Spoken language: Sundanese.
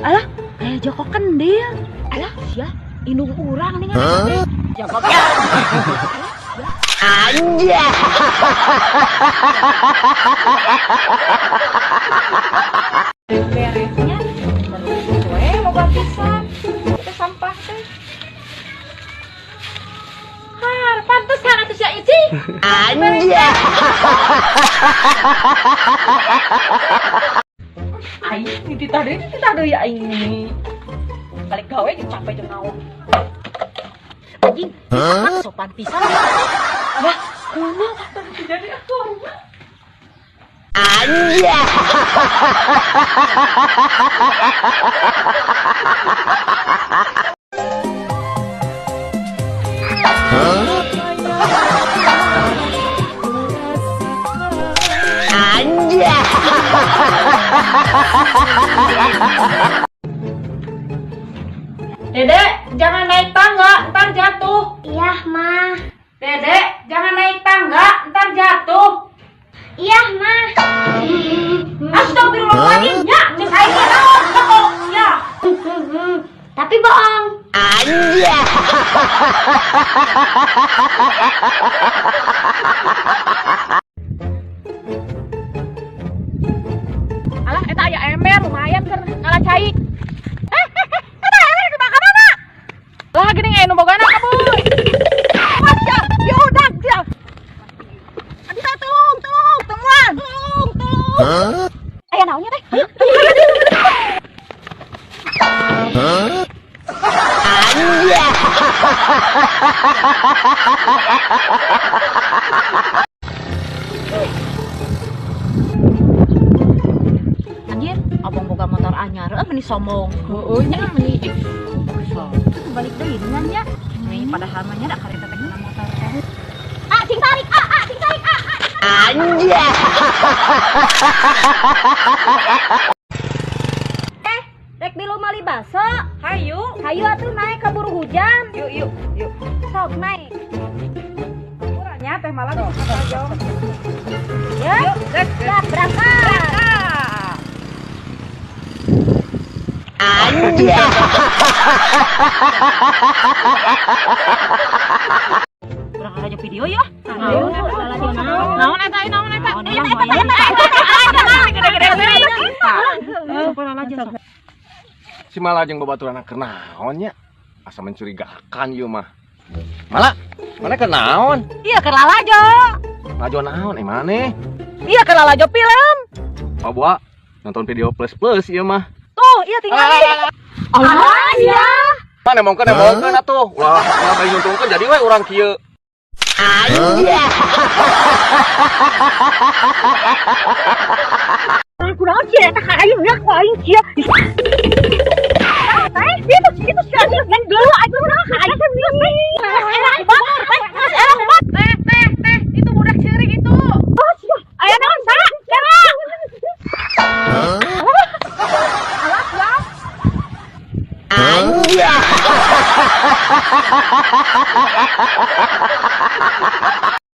Alah, aya Joko Kendil. Alah, sia, indung urang nih kan. Joko Kendil. Anjay. Beresnya terus we loba pisan. Kita sampah teh. Har, pantesan atuh sia Ici. Anjay. Aing dititah deui aing ini. Balik gawe jeung capek jeung naon. Anjing, sopan pisan. Wah, kuno jadi aku. Anjay. Anjay. Dede, jangan naik tangga, ntar jatuh. Iya, Ma. Dede, jangan naik tangga, ntar jatuh. Iya, Ma. Astagfirullahaladzim, ya, cek aing mah naon, bohong, ya. Tapi bohong. Anjay. Alah, eta aya ember lumayan keur ngala cai. Eta ember dimakanana. Lah geuning aya nu bogana kabur. Awas ya, ya udah ya. Abi teh tulung, tulung, temuan. Tulung, tulung. Aya naonnya teh? Ayo, ayo. Anjay. Anjir, abang boga motor anyar, meni sombong. Heeh, nya meni. So, balik deui dengan nya. Nih padahal mah nya da kareta teh kana motor teh. Ah, cing tarik, ah, ah, cing tarik, ah, ah. Anjay. Rek milu mali baso. Hayu, Hayu atuh naik kaburu hujan. yuk yuk yuk. Sok naik. Kurangnya teh malah di jauh. Ya. Yuk, guys. Siap, berangkat. Anjay. Kurang aja video ya. Ayo, lalajo naon. Naon eta, naon eta? Si Mala jeung babaturan keur naon nya? Asa mencurigakan ieu mah. Mala, mana keur naon? Iya keur lalajo. Lalajo naon eh maneh? Iya keur lalajo film. Paboa nonton video plus plus ieu mah. Tuh, iya tinggal. Alah, iya. Mana emongkeun atuh. Ulah ulah bari nguntungkeun jadi we urang kieu. Anjay. Kunaon sih eta ka aing ya ku aing kieu. Teh, itu itu sih anjing yang dulu aing kunaon ka aing geus teh. Enak batur teh, geus enak batur. Teh, teh, teh, itu budak ceurik itu. Oh, sia. Aya naon sa? Kera. Awas ya. Anjay.